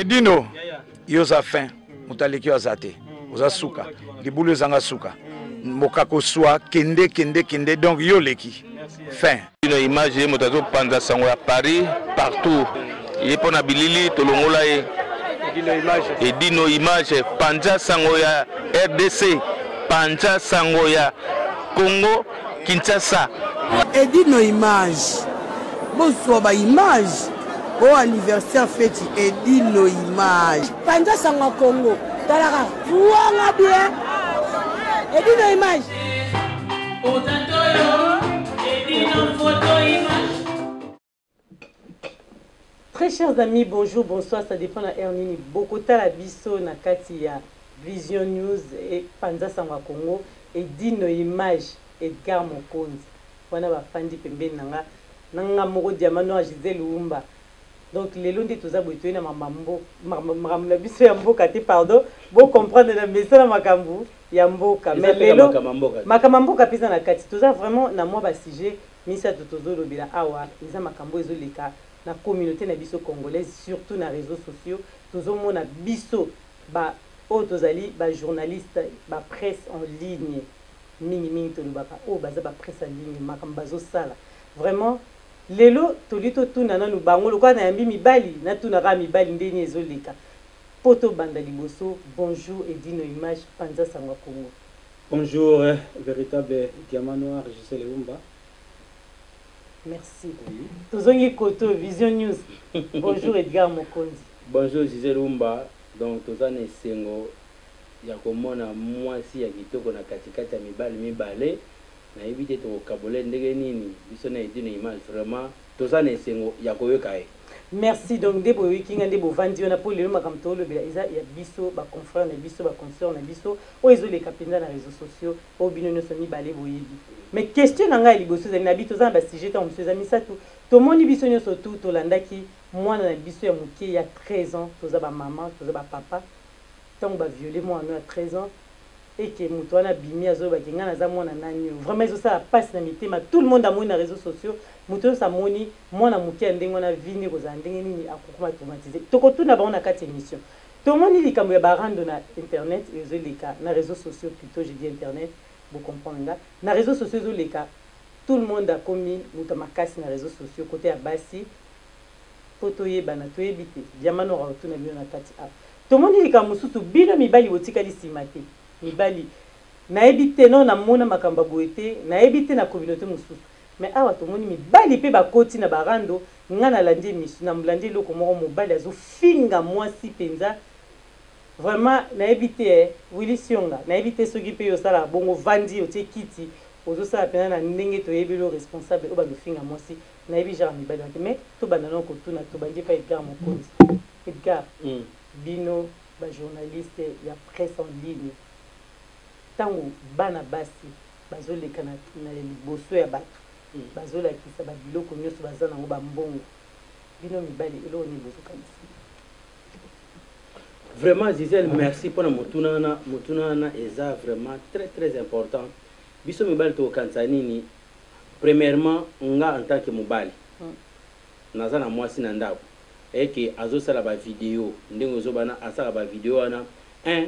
Edino, yo oza fin, moto aleki yo aza te, oza suka, libulu ezanga suka, mokako swa kende kende kende, donc yo oleki fin. Edino image ye moto azopanza sango ya Paris partout, ye mpo na bilili tolongola ye. Edino image panza sango ya RDC, panza sango ya Congo Kinshasa. Edino image bozwa ba image o anniversaire feti Edino image. Panza sango ya Congo talaka wanga bien Edino image. Très chers amis, bonjour, bonsoir, ça dépend na heure nini. Bokotala biso na kati ya Vision News et Panza Sango ya Congo et Dino Image Edgar Mokonzi. Wana bafandi pembeni na nga na nga moko Diamant Noir Gisèle Wumba. Donc lelo nde toza boye toye na makambo makambo na biso ya mboka te, pardon, bo comprendre na mesana makambo ya mboka. Mais lelo makambo ya mboka mpe eza na kati. Toza vraiment na mwa ba sujet misato tozolobela awa, eza makambo ezoleka na communauté na biso congolaise, surtout na réseaux sociaux. Tozomona biso ba oyo tozali ba journaliste, ba presse en ligne, mingi mingi tolobaka oyo baza ba presse en ligne, makambo bazosala vraiment. Lelo toli totuna nanu bango, lokola nayambi mibali, natuna kaka mibali ndenge ezoleka po tobanda liboso. Bonjour Edino Image, Panza Sango ya Congo. Bonjour, véritable diamant noir Gisèle Wumba. Merci. Oui. Tozongi koto Vision News. Bonjour Edgar Mokonzi. Bonjour Gisèle Wumba. Donc toza na esengo ya komona mwasi ya kitoko na katikati ya mibali mibale. Nayebi te tokokabola ye ndenge nini, biso na Edino Image vraiment toza na esengo ya koyoka ye. Merci. Donc nde boyoki nga nde bovandi wana po lelo makambo tolobela eza ya biso ba confrères na biso, ba consoeurs na biso oyo ezoleka mpenza na réseaux sociaux oyo bino nyonso mibale boyebi. Mais question na ngai ya liboso ezali na bi toza na ba sujet ntango mosusu eza misato. Tomoni biso nyonso tu tolandaki mwana na biso ya moke ya 13 ans, toza ba mama, toza ba papa, ntango ba viole mwana ya 13 ans eke moto wana abimi azoloba ke ngai naza mwana nani oyo, vraiment ezosala mpasi na mitema. Tout le monde amoni na réseaux sociaux, moto nyonso amoni mwana moke ya ndenge wana, vie nde kozala ndenge nini, akokoma traumatisé. Tokotuna bango na kati ya émission. Tomoni likambo ya barando na internet ezoleka na réseaux sociaux, plutôt je dis internet, bocomprendre nga, na réseaux sociaux ezoleka, tout le monde akomi moto ya makasi na réseaux sociaux kote ya basi po toyebana toyebi te. Diamant Noir akotuna bino na kati awa. Tomoni likambo mosusu, bino mibali botikali nsima te. Mibali nayebi te, no namona makambo ya boye te, nayebi te na communauté mosusu, mais awa tomoni mibali mpe bakoti na barando. Nga nalandi émission, nalandi eloko moko, mobali azofinga mwasi mpenza vraiment nayebi te. Willy Sionga, nayebi te soki mpe yo osalaka bongo, vandi otie kiti ozosala mpenza na ndenge toyebi yo responsable oyo bazofinga mwasi. Nayebi genre mibali wana te, mais tobanda nano kotuna. Tobandi epai Edgar Mokonzi. Edgar, bino ba journaliste ya presse en ligne, ntango bana basi bazoleka na liboso ya bato, bazolakisa babiloko nyonso baza nango, bambongo, bino mibali eloko nini bozokanisa? Vraiment Gisèle, merci mpona motuna wana. Motuna wana eza vraiment très très important. Biso mibali tokokanisa nini? Premièrement, nga en tant que mobali, naza na mwasi na ndako eke azosala ba video ndenge ozobana asala ba video wana, un,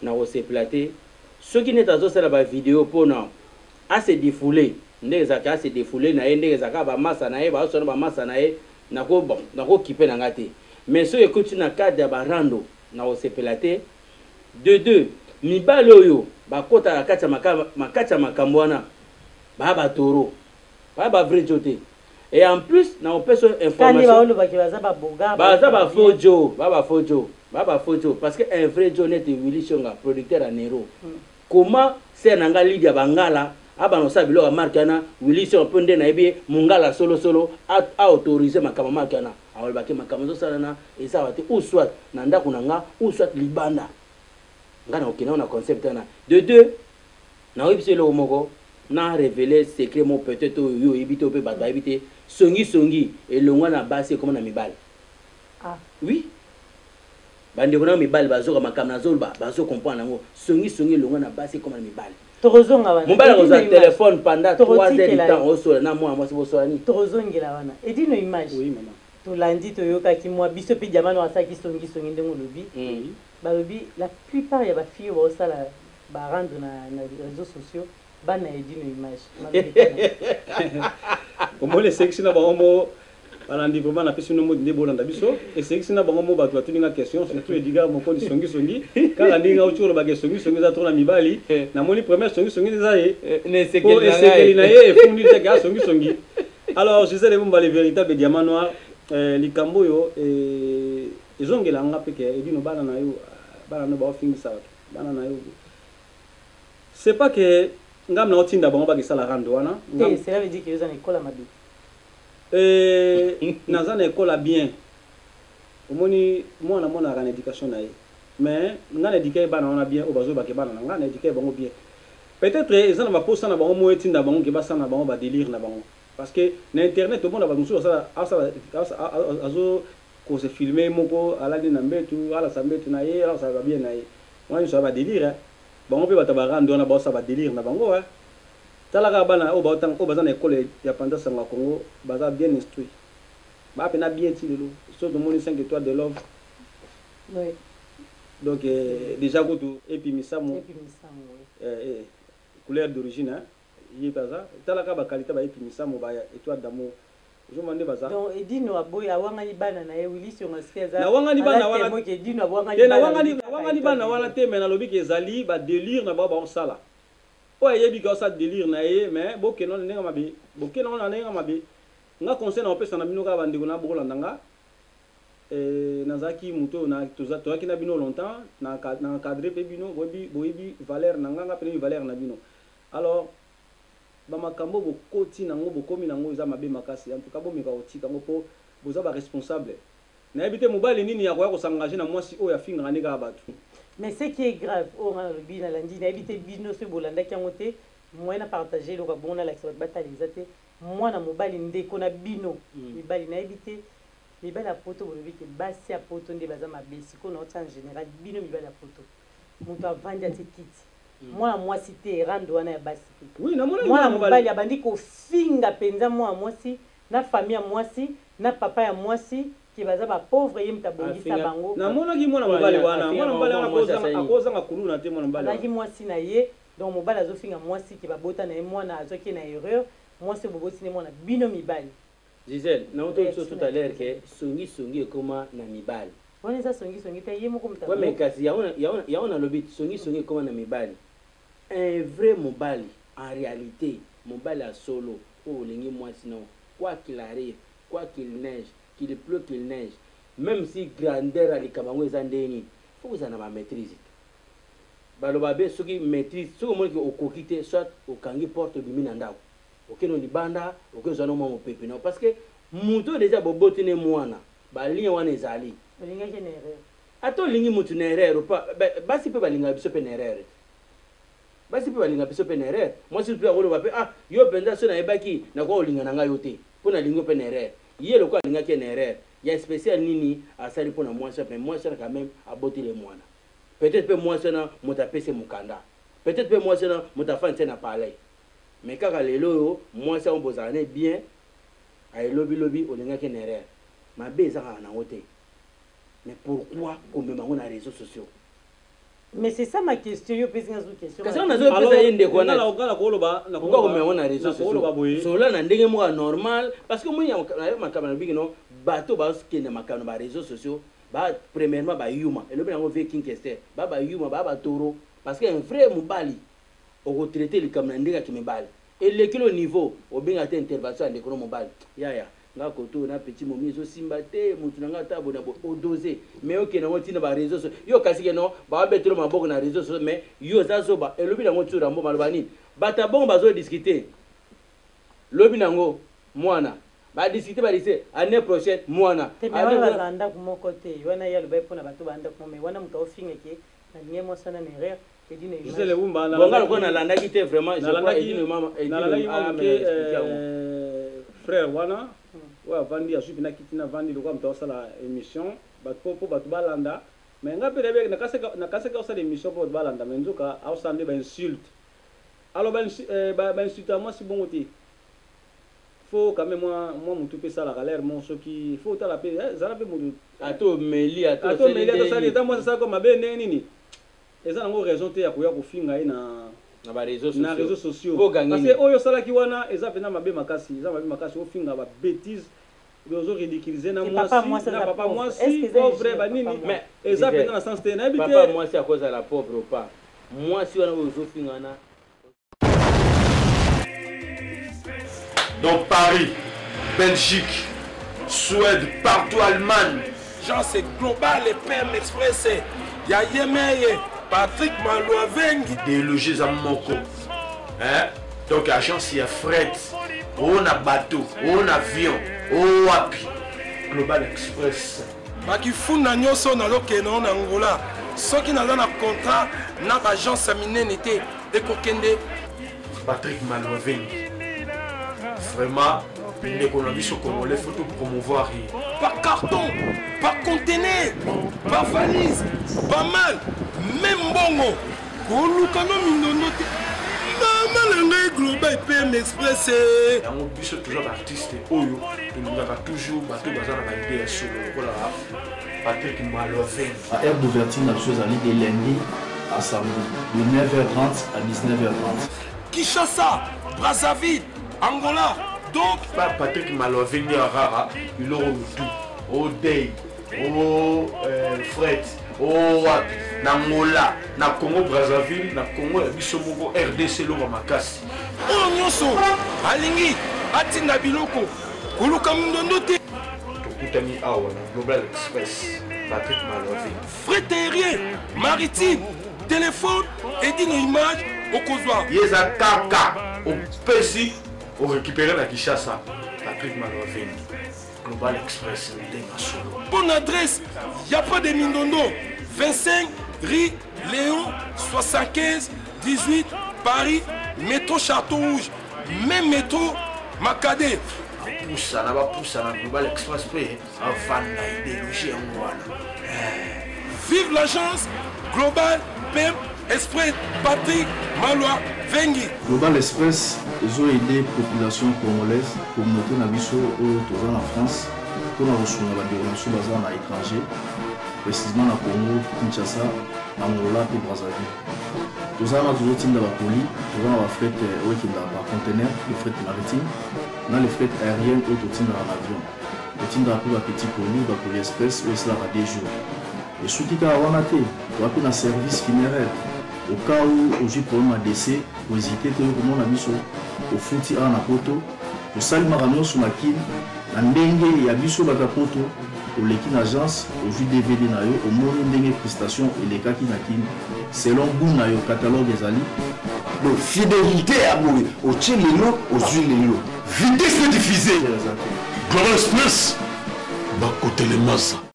nakosepela te soki neti azosala ba video mpona ase défoule ndenge ezalaka, ase défoule na ye ndenge ezalaka, bamasa na ye baosona bamasa na ye, nako bon, nakokipe na nga te. Mais soki ekoti na cadre ya barando, nakosepela te. De deux, mibali oyo bakotaka kati ya makambo wana baya batoro, baya ba vrai jo te. Et en plus nakopesa oyo information, baza ba faux jo, baya ba faux jo, baya ba faux jo, parce que un vrai jo neti Willy Sionga, producteur ya Nero, comment ser na nga Lydia Bangala abana kosala biloko ya marke wana, Willy Sionga mpo nde nayebi ye mongala solosolo aautorise makambo marke wana, alobaki makambo ezosalana ezala te ou soit na ndako na nga ou soit libanda, nga na okende na concept wana. De deux, nayebi biso eloko moko na révéler secret moko peut-être oyo yo oyebi te, mpe bato bayebi te: songisongi elongwa na basi ekoma na mibali. Oui, bandeko na mibali bazoka makambo nazoloba, bazocomprendre yango. Songisongi elongwa na basi ekoma na mibali. Tokozonga wana. Mobali akozwa telefone pendant 3 heures du temps, osola na mwana mwasi, bosola nini? Tokozongela wana. Edino Image. Oui, maman. Tolandi, toyokaki mwa biso mpe Diamant Noir asalaki songisongi ndenge olobi. Balobi la plupart ya bafille oyo baosala barendre na réseaux sociaux, bana ya Edino Image. Omoni, esekisi na bango mo balandi. Vraiment, napesi bino moti nde bolanda biso. Esekisi na bango mo bato batuni nga question, surtout Edigar Mokondi. Songisongi kaka ndenge auti olobaka, esongisongi eza trop na mibali. Namoni première songisongi eza ye po esekeli na ye efundi teke asongisongi. Alors, Gisele Bumba, le véritable diamant noir, likambo oyo ezongela nga mpe ke Edino, bana na yo, bana no baofingisa bato, bana na yo. C'est pas que ngam na otinda bango bakesala rando wana. Te, cela veut dire que oza na ekola mabe. Naza na ekola bien. Omoni, mwana amonaka na éducation na ye, mais nga na éduquer ye bana wana bien. Oyo bazobake bana na nga, na éduquer ye bango bien. Peut-être eza na baposa na bango mo etinda bango ke basala na bango badélire na bango, parce que na internet omona bato mosusu asala, azo kose filmer moko, alali na mbetu, alasa mbetu na ye, alasala babien na ye wana nyonso ya badélire. Bango mpe bato ya barando wana baosala badélire na bango. Tala kaka bana oyo baotanga, oyo baza na ekole ya Panza Sango ya Congo, baza bien instruit, baa mpena bien ti lelo. So tomoni 5 étoiles de love. Donc déjà kutu epimisamo couleur d'origine, hein, ye mpe aza. Tala kaka baqualité, baepimisamo, ba étoile d'amour, ozomona nde baza. Donc Edino aboyi, awangani bana na ye. Willis Yongaski aza Nawangani bana wana. Edino awangani. Nawangani bana wana te, mais nalobi ke ezali badélire na bao baosala. Oyo ayebi ke osala délire na ye, mais bokende wana ndenge mabe, bokende wana ndenge mabe. Nga conseil na opesa na bino kaka, bandeko na bokolanda nga, nazalaki moto oyo tozalaki na bino longtemps, na encadre mpe bino, boyebi valeur na nga, nga mpe nayebi valeur na bino. Alors bamakambo bokoti nango, bokomi nango, eza mabe makasi. En tout cas, bomeka kotika yango mpo boza baresponsable. Nayebi te mobali nini akoya kos'engager na mwasi oyo afingaka nde kaka bato. Mais ce qui est grave, oyo nga nalobi, nalandi, nayebi te bino soki bolandaki yango te, moyen na partage eloko bongo, nalakisa bato batala eza te. Mwana mobali, ndeko na bino mibali, nayebi te mibali ya poto, bolobi ke basi ya poto nde baza mabe. Sikoyo naotia en général bino mibali ya poto, moto avandi, atie kiti, mwana mwasi te, rando wana ya basi te. Mwana mobali abandi kofinga mpenza mwana mwasi na famille ya mwasi na papa ya mwasi ke baza bapauvre, ye moto abongisa bango. Namonaki mwana mobali wana, mwana mobali wana akozanga kuluna te, mwana mobali. Azalaki mwasi na ye. Donc mobali azofinga mwasi ke babota na ye mwana, azwaki ye na erreur. Mwasi oyo boboti ne mwana, bino mibali. Gisele, nauti biso tout à l'heure ke songisongi ekóma na mibali. Wana eza songisongi te, ye moko moto. Ouais, mais kasi yango nalobi, songisongi ekóma na mibali. Un vrai mobali, en réalité mobali ya solo oyo olingi mwasi nao, quoi qu'il arrive, quoi qu'il neige, qu'il pleut, qu'il neige, même si grandeur ya likambo yango eza ndenge nini, faut kozala na bamaîtrise te. Baloba be soki maîtrise, soki omoniki okoki te, soit okangi porte, obimi na ndako, okende libanda, okozwa no mwa mopepe nao, parce que moto oyo déjà boboti ne mwana, balien wana ezali. Olingaki na erreur. Ata olingi motu na erreur pa, basi mpe balingaka biso mpe na erreur, basi mpe balingaka biso mpe na erreur. Mwasi mpe akoloba mpe: "Ah, yo mpenza, so nayebaki nakoka kolinga na ngai yo te, mpo nalingi yo mpe na erreur." Ye lokola alingaki ye na erreur ya spécial nini asali mpo na mwasi wana? Mpe mwasi wana quand même aboteli mwana. Peut-être mpe mwasi wana moto apesi mokanda, peut-être mpe mwasi wana moto afandi na palais. Mais kaka lelo oyo mwasi yango bozala ne bien, ayelobilobi olingaki na erreur, mabe eza kaka nango te. Mais pourquoi komema yango na réseaux sociaux? Mais c'est ça ma question. Yo opesi nga so question. Kasi wana nazopesa ye ndeko wana. Koloba. Pourquoi komema yango na réseaux sociaux? Sola na ndenge moko ya normal, parce que omoni makambo nalobiki no, bato bazokende makambo na baréseaux sociaux ba, premièrement bayuma, elobi yango ve King Kester, ba bayuma, ba batoro. Parce que un vrai mobali okotraite likambo na ndenge ya kimibali, eleki lo niveau obenga te intervention ya ndeko no mobali: "Yaya, nga koto na petit momi ezosimba te, motu na nga ata bona bo odose." Mais okende yango ntina baréseau sociaux, yo kasi ke no babetelo maboko na réseau sociaux, mais yo oza zoba. Elobi nango tsura mbo maloba nini? Bato ya bongo bazodiscute, lobi nango mwana, badiscute, badiscute, année prochaine mwana. Te, mais wana bazala ndako moko te. Wana ye alobai mpona bato ba ndako moko, mais wana moto aofingake nalingi mwasi wana na erreur. Gisele Wumba. Bonga lokola nalandaki te vraiment. Nalandaki moke frère wana oyo avandi, azwi mpena kiti na avandi lokola moto aosala émission bato mpo bato balanda. Mais nga mpe nayebi, nakasaki aosala émission mpo bato balanda, mais nzoka aosala nde bainsulte. Alors bainsulte ya mwasi bongo te. Faut quand même mwa motu mpe esalaka l'air mo, soki faut otala mpe, zala mpe motu. Ata omeli, ata ata omeli, ata osali, osali ata mwasi asalaka mabe ndenge nini, eza nango raison te ya koya kofinga ye na na baréseaux na réseaux sociaux sociaux. Po gangi Parce nini? que oyo osalaki wana eza mpenza mabe makasi, eza mabe makasi. Ofinga babêtises, ozo ridiculiser na Et papa mwasi mwasi na aza papa pauvre. mwasi Est-ce que eza pauvre injure, banini. papa mwasi? Mais Eza Gisèle, mpenza na sens te, nayebi papa te. Mwasi akozala pauvre ou pas, mwasi wana oyo ozofinga wana. Dans Paris, Belgique, Suède, partout, Allemagne. Jean, c'est global et PM Express. Ya Yemeye, Patrick Malouavengi. Idéologie eza moko. Hein? Donc agence ya fret, o na bateau, o na avion, o wapi. Global Express. Bakifunda nyonso nazokende ngo na Angola, soki naza na contrat na baagence ya minene te, ekokende. Patrick Malouavengi. Vraiment, ndeko na biso congolais, faut tout promouvoir ye. Par carton, par conteneur, par valise, pas mal même mbongo koluka no mindondo te, mama na ngai, Global PM Express, eh. Yango biso toza baartiste oyo tolingaka toujours bato baza na baidée ya solo lokola Patrick Malouavengi. Heure d'ouverture na biso ezali de lundi à samedi de 9h30 à 19h30. Kinshasa, Brazzaville, Angola, donc Pa Patrick Malouavengi arara biloko motu o dei o fret o wapi, na Angola, na Congo Brazzaville, na Congo ya biso moko RDC, eloko ya makasi. Oyo nyonso alingi atinda biloko, koluka mindondo te. Tokutani awa na Global Express, Patrick Malouavengi. Fret aérien, maritime, téléphone, Edino Image, okozwa. Ye eza kaka opesi, orécupéré na Kinshasa. Patrick Malouavengi, Global Express, ndenge solo. Bonne adresse, y a pas de mindondo. 25 rue Léon, 75 18 Paris, métro Château Rouge, même métro Makadé. Bapusana, bapusana, Global Express mpe avanda idéologie yango wana. Vive l'agence Global PM Express, Patrick Maloa Vengi. Global Express ezoaider population congolaise, communauté na biso oyo toza na France, mpona kosunga bandeko na biso baza na étranger, précisément na Congo Kinshasa, na Angola mpe Brazzaville. Toza wana, tozotinda bacolis, toza na bafret oyo ekendaka par conteneur, le fret maritime na le fret aérienne oyo totindaka na avion. Totindaka mpe bapetit colis, bacolis express oyo esalaka 2 jours. Esuki kaka wana te, toza mpe na service funéraire. Au cas où ozwi problème ya décès, kohésiter te, oyo komona biso. Ofuti awa na Poto, tosalimaka nyonso na Kine na ndenge ya biso bato ya Poto. Oleki na agence, ozwi DVD na yo, omoni ndenge prestation elekaki na Kine selon goût na yo, catalogue ezali. Donc fidélité ya boye, otie lelo, ozwi lelo. Vitesse diffusée. Eza te. Global Express, bakotelemasa.